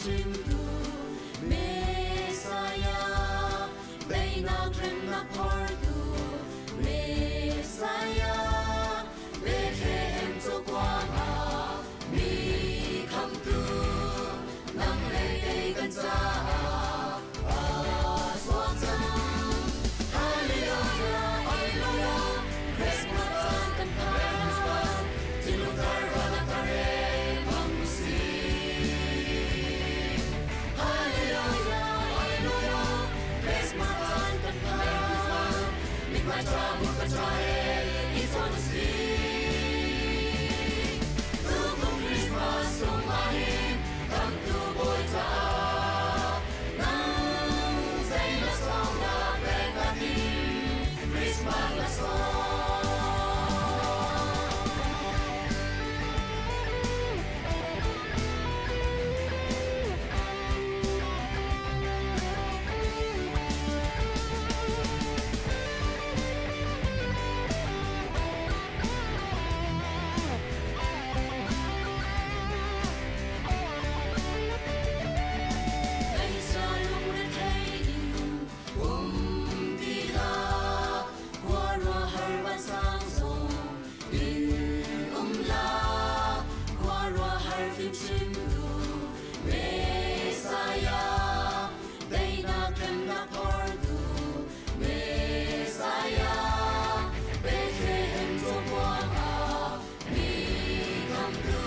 Fimchimtu Messiah, daihnak remnak phortu Messiah, Bethlehem cawkuang ah mi khamhtu, nang le kei kan caah aa suak cang. Hallelujah, Hallelujah, Christmas caan kan phan, thinlung thar ruahnak thar he hmang usih. Hallelujah, Hallelujah, Christmas caan kan phan, mithmai ṭha hmurka ṭha he i chawn usih. Tukum Christmas sung ahhin Khamhtu Bawi caah nang zei laksawng dah pek na tim? Christmas laksawng. Ngaihchia lungrethei in um ti hlah, khuaruahhar vansang zong in um hlah, khuaruahhar fimchimtu Messiah, daihnak remnak phortu Messiah, Bethlehem cawkuang ah mi khamhtu,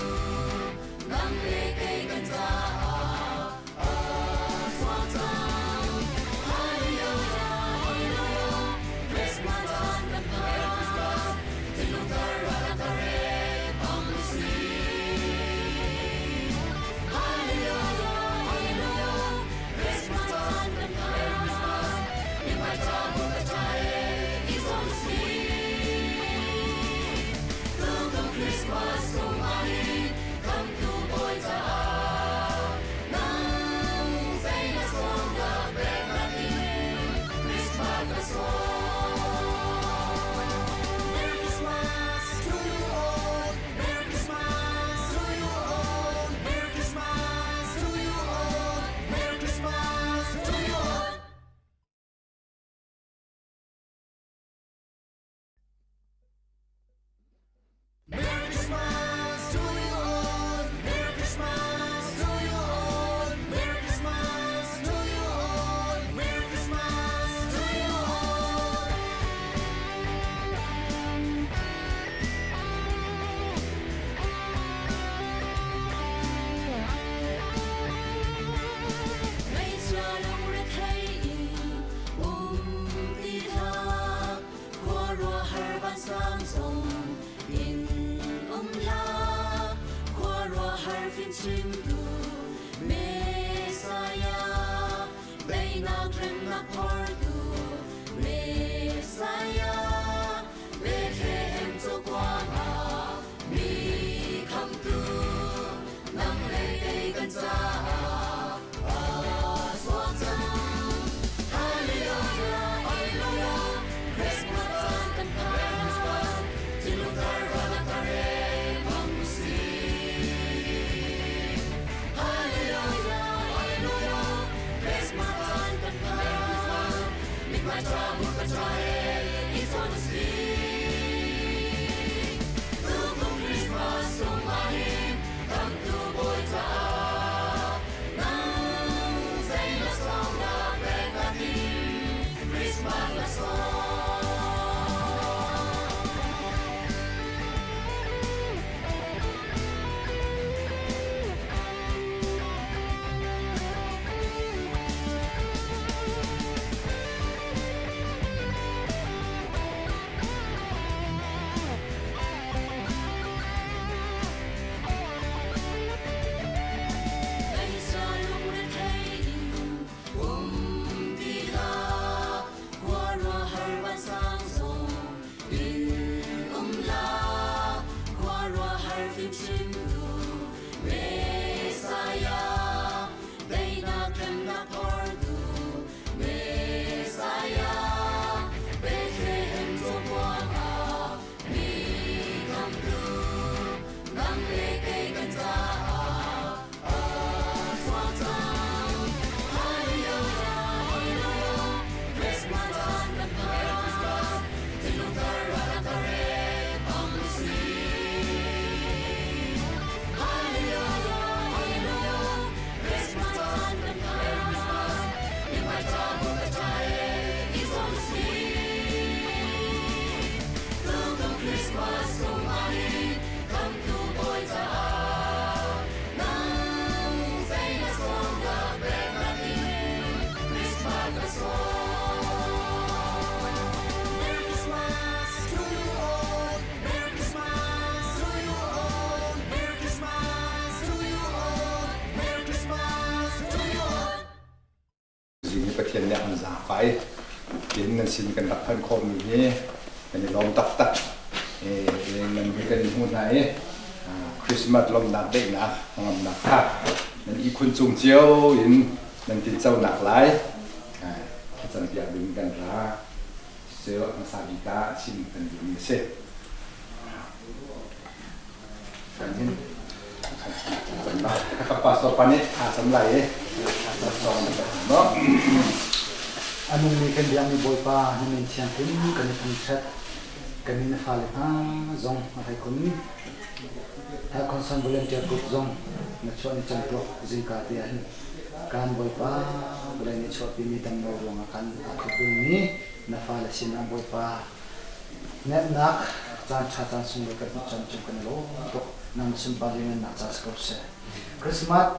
nang le kei kan caah aa chuak cang. Hallelujah, Hallelujah, Christmas caan kan phan, thinlung thar ruahnak thar he hmang usih. Hallelujah, Hallelujah, Christmas caan kan phan, mithmai ṭha hmurka ṭha he i chawn usih. Tukum Christmas sung ahhin Khamhtu Bawi caah nang zei laksawng dah pek na tim? Christmas laksawng. Merry Christmas to you all. Merry Christmas to you all. Merry Christmas to you all. Merry Christmas to you all. Merry Christmas to you all. Merry Christmas to you all. Merry Christmas to you all. Merry Christmas to you all. Ngaihchia lungrethei in um ti hlah, khuaruahhar vansang zong in um hlah, khuaruahhar fimchimtu Messiah, daihnak remnak phortu Messiah, Bethlehem cawkuang ah mi khamhtu, nang le kei kan caah aa suak cang. Hallelujah, Hallelujah, Christmas caan kan phan, thinlung thar ruahnak thar he hmang usih. Hallelujah, Hallelujah, Christmas caan kan phan, Christmas chungah hin Khamhtu Bawi caah nang zei laksawng dah pek na timh? Christmas laksawng. Merry Christmas to you all. Merry Christmas to you all. Merry Christmas to you all. Merry Christmas to you all. Zing hi Pathian nih a kan zaangfah i tin nan sin kan rak phanh khawhmi hi kan i lawm taktak. Nan hi kan i hmu hna i Christmas lawmhnak daihnak hnangamnak kha nan ihkhun cung cio in nan tinconak lai thlacam piak ding kan ra. Cucu hmasa bik ah chim kan duhmi a si. Kan hin ka pastor pa nih aa cam lai i sawng na maw. A nungmi kan biakmi Bawipa na min thianghlim kan i thangṭhat. Kan min na fale hna zong a hlei kun. Health Concern Volunteer Group zong na chuah ni camtuak zingka te ah hin kan Bawipa vawlei nih chuahpimi damlo ruangah kan a thlopbulmi na fale sinah Bawipa Nemnak caan ṭha caan sunglawi kan hmuh caan cung kan i lawm tuk. Nang na sunpar lianngannak ca si ko seh. Christmas.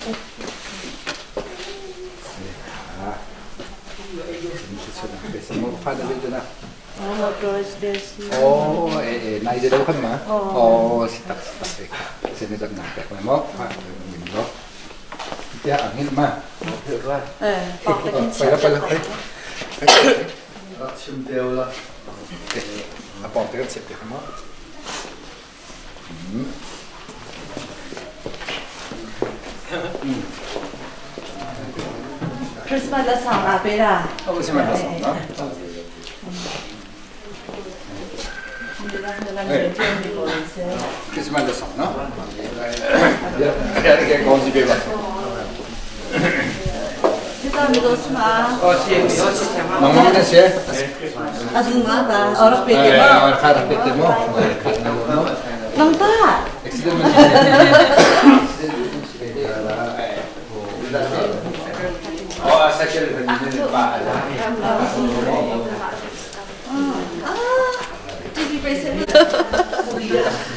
Oh, eh, nai de kan ma? Oh, si tak si tak eh. Se ne dam nak pek ma mo. Min lo. Tia angin ma. Eh, pak te kin Pala pala. Rak chim deuh la. A pawng te kan chiah piak maw? Christmas la sang a pe la. Oh, Christmas la sang na. Christmas la sang na. Ya, ya ke gong ji be ba. Nangmah na si? Orang pete mo. Kha pete mo. Nang ta. Accident. Oh, sakit pa.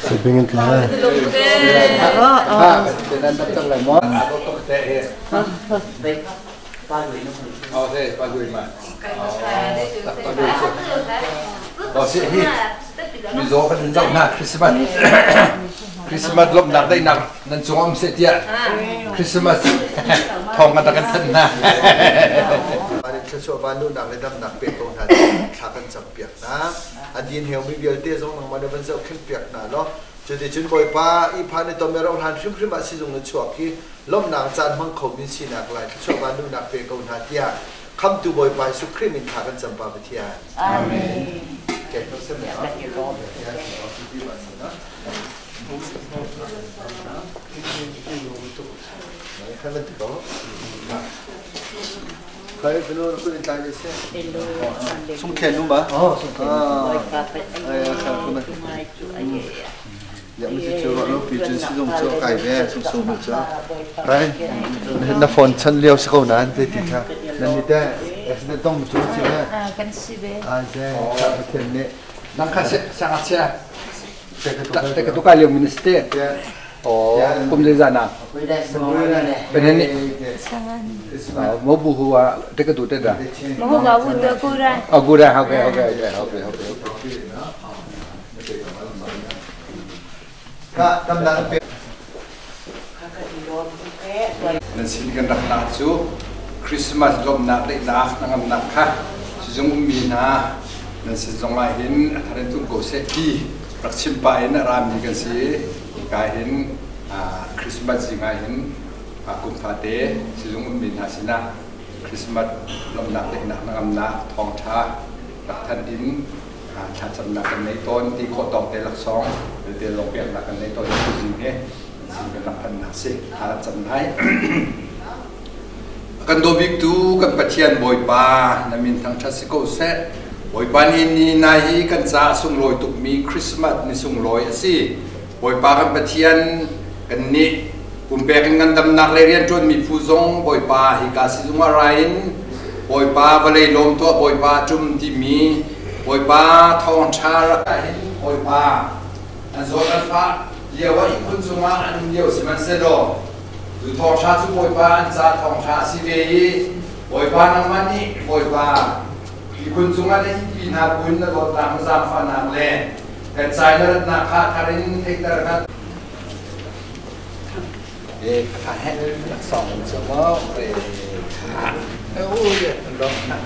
Sabingin tla. Ha, nan tak lai mo. Oh, thế pa gửi mà. Pa gửi Oh, si hi. Mizo kan in zoh na Christmas. Christmas lawmhnak daihnak nan cung um seh tiah Christmas thawng kan rak kan thanh hna. Van in thluachuah vanluhnak le damnak pe ko hna thla kan campiak hna. A din heumi vialte zong nangmah nih van zohkhenh piak hna law cuticun Bawipa ihphan i tom i rohlan hrimhrim ah sizung na chuak hi lawmhnak caan hmang khomi sinak lai thluachuah vanluhnak pe ko hna tiah khamtu Bawipa Jesuh Khrih min thla kan cam Pa Pathian. Amen. Khai felo ku in tlai le se. Sung khen nu ba? Oh, sung khen. Ai kha ku na. Ya mi chu ro lo pi chun si zong chu kai ve sung sung mu chu. Rai na phone chan liao si ko nan te ti kha. Nan ni te accident tong mu chu si ve. Kan si ve. Ai se kha pathian ne. Nang kha sang a chia. Te ka tu ka liu minister. Oh, kum le zana. Penani. Mo bu huwa te ka tu te da. Mo ga bu da gura. Oh, gura, okay, okay, okay, okay, okay. Ka tam na pe. Nan sin kan rak la cu Christmas lawmhnak le nak hnangamnak kha sizung ummi hna nan sin zong ah hin a thar in tlung ko seh ti rak chim pah in a rami kan si. Hika hin Christmas zing ah hin kum fate sizung ummi hna sinah Christmas lawmhnak le hnangamnak thawngṭha rak thanh in thlacamnak kan nei tawn ti khawh tawk te laksawng te lawng peknak kan nei tawn i tuzing hi sin kan rak phannak si thla cam lai. Kan daw biktu kan Pathian Bawipa na min thangṭhat si ko seh. Bawipa ni ni nai hi kan caah sunglawi tukmi Christmas ni sunglawi a si. Bawipa kan Pathian kan nih pumpek in ngandamnak le rianṭuanmi phu zong Bawipa hika sizung ah ra in Bawipa vawlei lawm tuah Bawipa ṭum timi Bawipa thawngṭha rak ah hin Bawipa An zawn an fah lio ah ihkhun cungah an um lio sihmanhsehlaw cu thawngṭha cu Bawipa an ca thawngṭha a si ve i Bawipa nangmah nih Bawipa ihkhun cungah na ihpi hna buin na dawtnak na zaangfahnak le kan ca i na ratnak kha a thar in theihter kha E kha he laksawng cu maw e kha e u ye lo na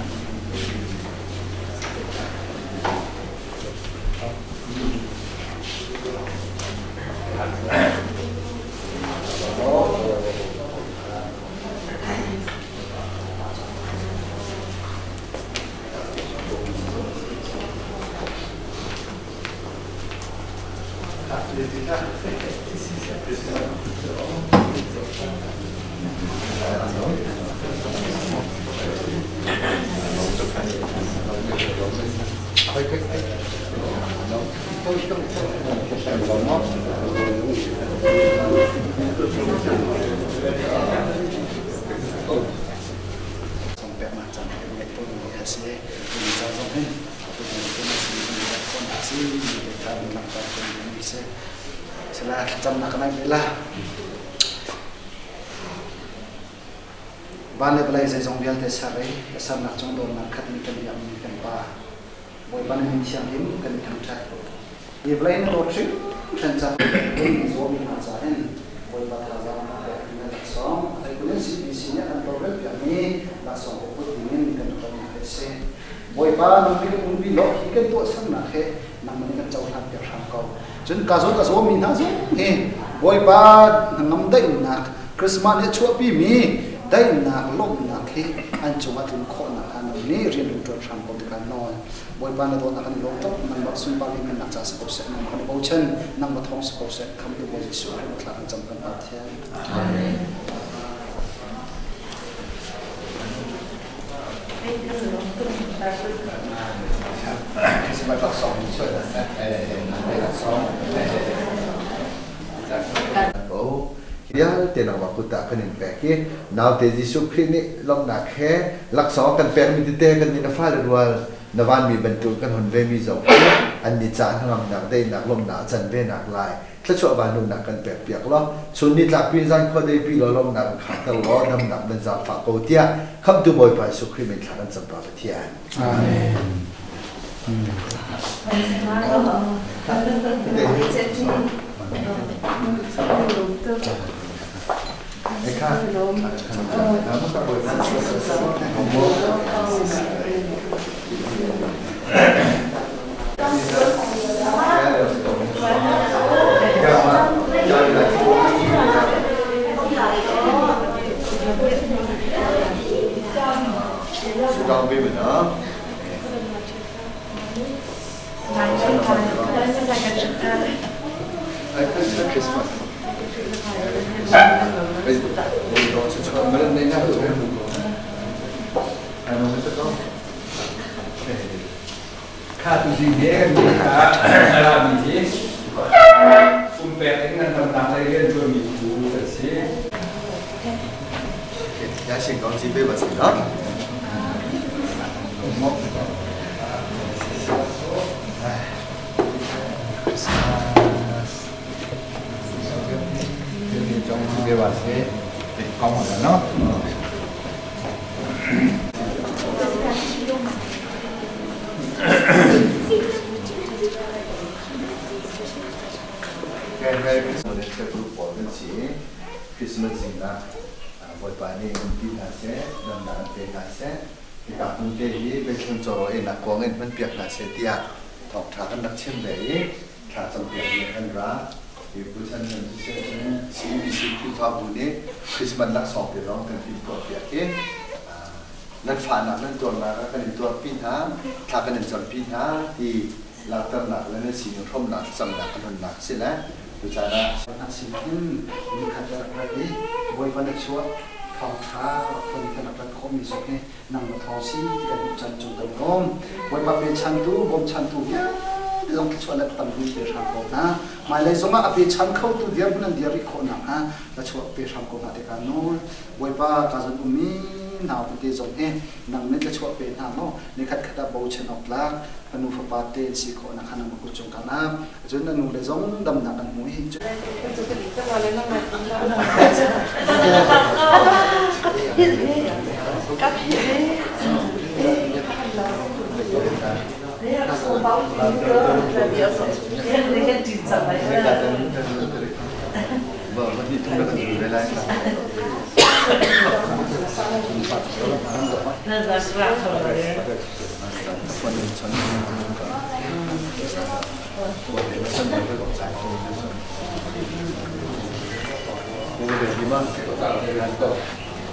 Peknak caan kan ngeih tawnmi a si. Tuni caan zong hin tutan kan si kan khawhnak si mi te kha kan langhter tawnmi a si. Sila thlacamnak kan ngei la. Van le vawlei zeizong vialte ser i a sernak cung dawtnak khatmi kan biakmi kan Pa Bawipa na min thianghlim kan i thangṭhat. Hi vawlei na dawt hrimhrim ca in zawmi hna ca hin Bawipa thazaang na pek mi na laksawng a hleikhun in CBC nih a kan tawlrelpiakmi laksawng ka put dingin kan tonnak hi a si. Bawipa nang nih umpi law hi kan tuahsernak hi nangmah nih kan cohlanpiak hram ko. Cun ka zawn ka zawmi hna zong hi Bawipa hnangam daihnak Christmas nih a chuahpimi daihnak lawmhnak hi an cungah tlun khawh nakhnga nang nih rian in ṭuan hram ko ti kha nawl. Bawipa na dawtnak kan i lawm tuk nangmah sunpar lianngannak ca si ko seh nangmah kan i bochan nangmah thawng si ko seh khamtu Bawi Jesuh Khrih thla kan cam kan Pathian. Amen. Christmas laksawng Ko vialte nangmah kut ah kan in pek i naute Jesuh Khrih nih lawmhnak he laksawng kan pekmi tete kan nih na fale rual na vanmi bantuk kan hon vemi zong hi an ni ca hnangamnak daihnak lawmhnak a can ve nak lai thluachuah vanluhnak kan pek piak law chun nitlak pi zan khua dei pi law lawmhnak in khahter law damnak nan zaangfah ko tiah khamtu Bawipa Jesuh Khrih min thla kan cam Pa Pathian. Amen. Christmas. Kha tu zing he kan mi kha a mi hi pumpek in ngandamnak lei rianṭuanmi phu kan si. Ya sing kong si pe ba si no. Christmas. Trong si ba si kong no. Merry Christmas group pawl kan si Christmas zing ah Bawipa nih umpi hna seh, damnak an pe hna seh, hika hmun te hi Bethlehem cawraw einak kuang in hman piak hna seh tiah thawngṭha kan rak chim ve i thla campiak ding kan ra. Hi Pu Chan Chan siseh cun CEBC Khrihfabu nih Christmas laksawng te zong kan timhtuah piak i nan fahnak nan tuarnak ah kan in tuarpi hna, thla kan in campi hna ti langhternak le nan sining hrawmnak thlacamnak kan hunnak a si le tucaan ah hna sinin nikhat rak rat i Bawipa na chuah thawngṭha rak thawn kan rak rat khawhmi zong hi nang na thawng si ti kan hmuh chan cung kan lawm. Bawipa pechantu, bawmchantu vialte zong thluachuah le tam bik pe hram ko hna. Hmailei zongah a pechan khotu dirhmun an dir rih khawh nakhnga thluachuah pe hram ko hna ti kaa nawl. Bawipa ka zon ummi Nau tete zong hi nang nih thluachuah pe hna law nikhat khat ah bochan awk tlak fanu fapa te an si khawh nakhnga nangmah kut cung kan ap. Cun na nu le zong damnak an hmu i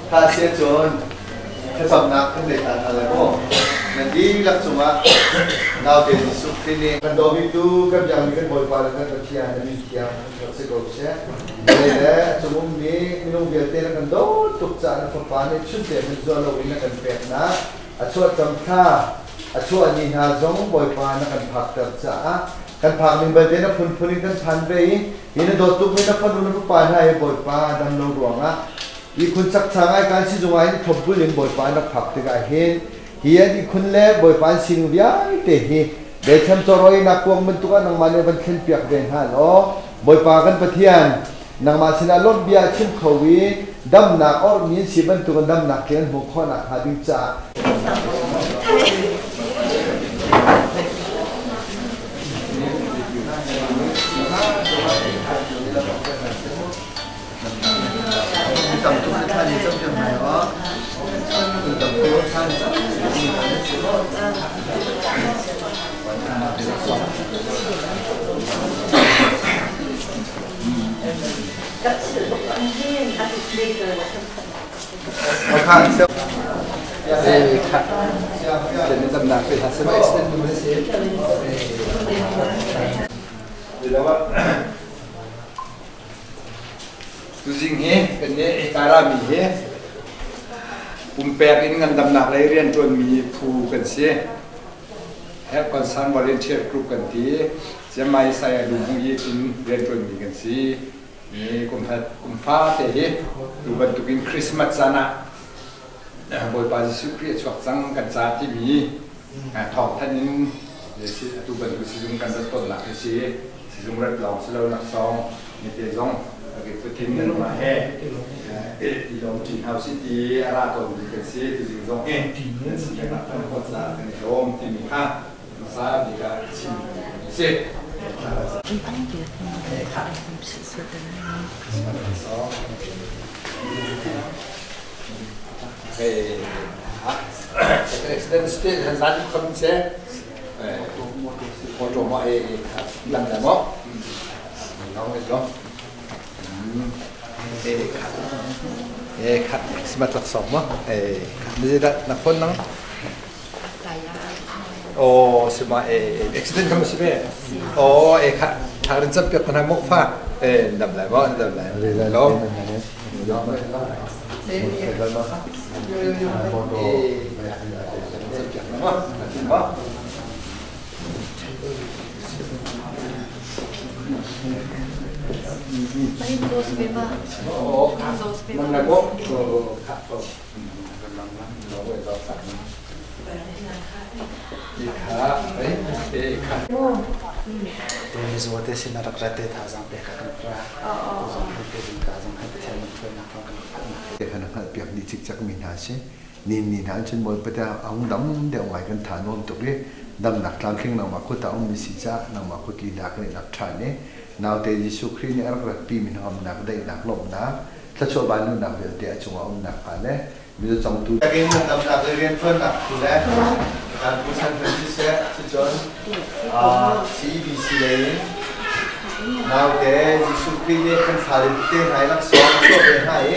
Tha sia cun thlacamnak kan nei ta hna lai maw? Nan dihlak cungah naute Jesuh Khrih nih kan dawmi tu kan biakmi kan Bawipa le kan Pathian na min thiang rak si ko seh. Vawlei le a cung ummi minung vialte na kan dawt tuk caah na Fapa nih chunte hmanh zuah loin na kan peknak a chuahcam thla a chuah ni hna zong Bawipa na kan phakter caah kan phak ning belte na phunphun in kan phan ve i hi na dawt tukmi na fanu na fapa hna hi Bawipa dam lo ruangah ihkhun chakcha ngai kan sizung ah hin thlopbul in Bawipa na phak tikah hin hi an ihkhun le Bawipa an sining vialte hi Bethlehem cawrawi nak kuang bantuk ah nangmah nih van thlenpiak ve hna law Bawipa kan Pathian nangmah sinah lawmh bia chim kho i damnak orhmi an si bantukin damnak tling an hmuh khawh nakhnga ding caah Tam tuk na thla ni cam piak hna aw. Tam tuk thla ni cam Tuzing hi kan nih Ikara mi hi pumpek in ngandamnak lei rianṭuanmi phu kan si. Health Concern Volunteer Group kan ti. Chiang Saya Luhmung i in rianṭuanmi kan si. Ni kum kum fate hi tu bantukin Christmas caan ah Bawipa Jesuh Khrih a chuak cang kan ca timi thawngthanh in atu bantuk sizung kan rat tonnak hi si. Sizung rat lawng si lo laksawng mite zong putin nan mah he i lawm ṭi hna usih ti a ra tawnmi kan si. Tuzing zong hi nan sin kan rak phanh khawh caah kan i lawm timi kha hmasa bik ah chim a si. Accident state han zan khom se motor mo e lam la mo long long e khat e khat smat lak som mo e khat ni da na phone nang Oh, si ma e accident kam si be. Oh, e kha thang rin chap piak na mok fa. E dam lai mo, dam lai. Lo. Mizaw te sin a rak rat te thazaang pek a kan ra. Zong hi te zingka zong hi Pathian lamhruainak thawng kan phanhnak. Te khan hngalh piak dih cikcek mi hna si. Ni ni hna cun Bawipa te a hung dam deuh ngai kan tha nuam tuk i damnak tlamtling nangmah kut ah um mi si caah nangmah kut lila kan i lak ṭhan i naute Jesuh Khrih nih a rak ratpi mi hnangamnak, daihnak, lawmhnak, thluachuah vanluhnak vialte a cungah umnak hnga le mizaw congtu Biakinn ngandamnak le rianṭuannak phu le kan Pu San Francisco cucun CEBC lei in naute Jesuh Khrih nih kan fale tete hna i laksawng a chuah ve hna i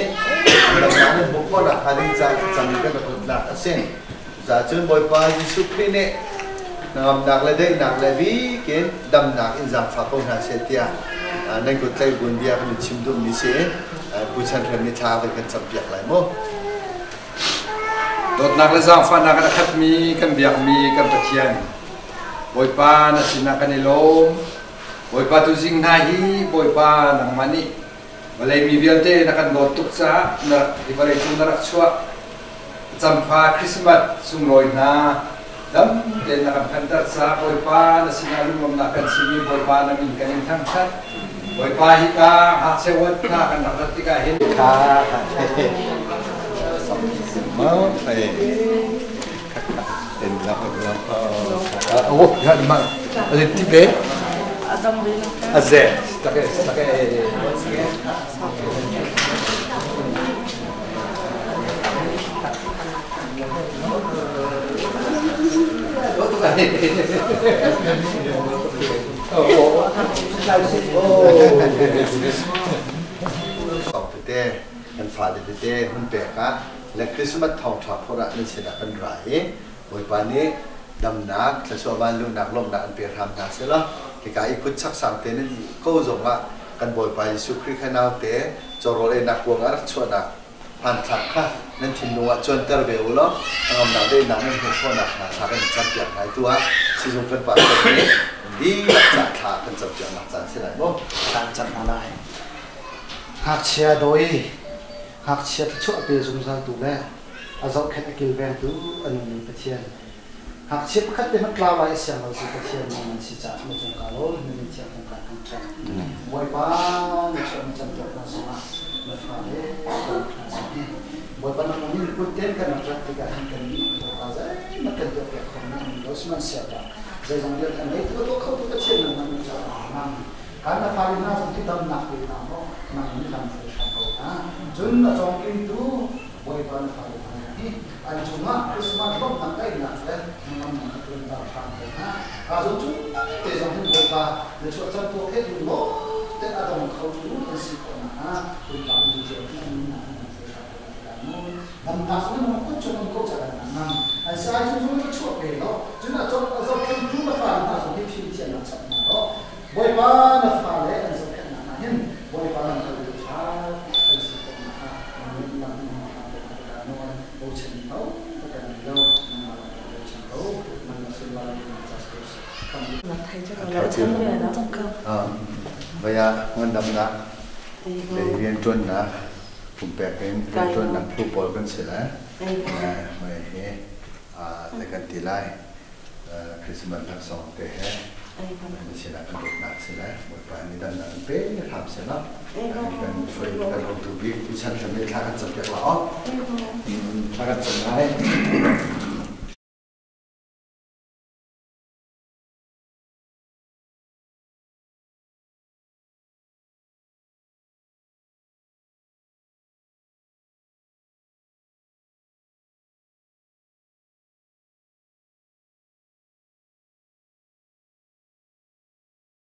ngandamnak nan hmuh khawhnak hnga ding caah thlacam in kan rak lut a si. Cucaah Bawipa Jesuh Khrih nih hnangamnak le daihnak le bikin damnak in zaangfah ko hna seh tiah nan kut tlaih buin bia kan in chim duhmi si. Pu Chan Hrem nih thla van kan campiak lai mu. Dawtnak le zaangfahnak in a khatmi kan biakmi kan Pathian Bawipa na sinah kan i lawm. Bawipa tuzing hna hi Bawipa nangmah nih vawlei mi vialte na kan dawt tuk caah na rak hi vawlei cung na rak chuah. Camfa Christmas sunglawi hna dam tein na kan phanter caah Bawipa na sinah lunglawmhnak kan chim i Bawipa na min kan in thangṭhat. Bawipa hika ngakchia uat hna kan rak rat tikah hin kha Tete kan fale tete hun pek ah le Christmas thawngṭha phorh ah nan sinah kan ra i Bawipa nih damnak, thluachuah vanluhnak, lawmhnak an pe hram hna selaw hika i phun chaksang te nan ko zongah kan Bawipa Jesuh Khrih kha naute cawrawl einak kuang ah rak chuahnak hmanthlak kha nan thinlung ah cuanter ve u law hnangamnak daihnak nan hmuh khawhnak hnga thla kan in campiak hna i tu ah sizung kan pastor nih dihlak ca thla kan campiaknak caan si lai maw? Thla an cam hna lai. Ngakchia dawi, ngakchia thluachuah pe zungzaltu le a zohkhenh a kilvengtu a nungmi Pathian. Ngakchia pakhat te hmanh tlau lai a siang lo cu Pathian nung nan si caah na cung kaa lawm, na min thiang cung kaa thangṭhat. Bawipa na chuah na campiak hna zongah na fale kan hna zong hi Bawipa nangmah nih kut tein kan rak rat tikah hin kan nih Bawipa zeihmanh kan tuahpiak kho mi an um lo sihmanhsehlaw zeizong vialte a ngeitu a tuah khotu Pathian nangmah nih caah nang kan na fale hna zong hi damnak pe hna maw nang nih lam hruai hram ko hna cun a cawngkingtu Bawipa na fale hna hi an cungah Christmas lawmhnak daihnak le hnangamnak a tlunter hram ko hna. Ka zong cu te zong hin Bawipa na chuah cang tuak he lunglawm te a dong kho tu an si khawh nakhnga pumpak mi cio hi an nunnak in an hruai hram ko hna tikah mu damnak zong in kut cung an ko ca kan nang an sai chung zong in chuah pe lo cun a cong a zohkhentu na fale hna zong hi fim thiamnak chap hna lo Bawipa na fale an zohkhenhnak ah hin Bawipa lam kal tu ṭha an si khawh nakhnga lam in hram ko hna tikah nawl bochan ko ka kan lo nangmah lam kan bochan ko nangmah sunbar na ca Vaya ngandamnak le rianṭuannak pumpek in rianṭuannak phu pawl kan si lai. Mai hi te kan ti lai. Christmas laksawng te he na sinah kan dawtnak si lai. Bawipa nih damnak in pe hram seh law. Kan hruai kan hotu bik tu chan hram thla kan cam piak la aw. Thla kan cam lai.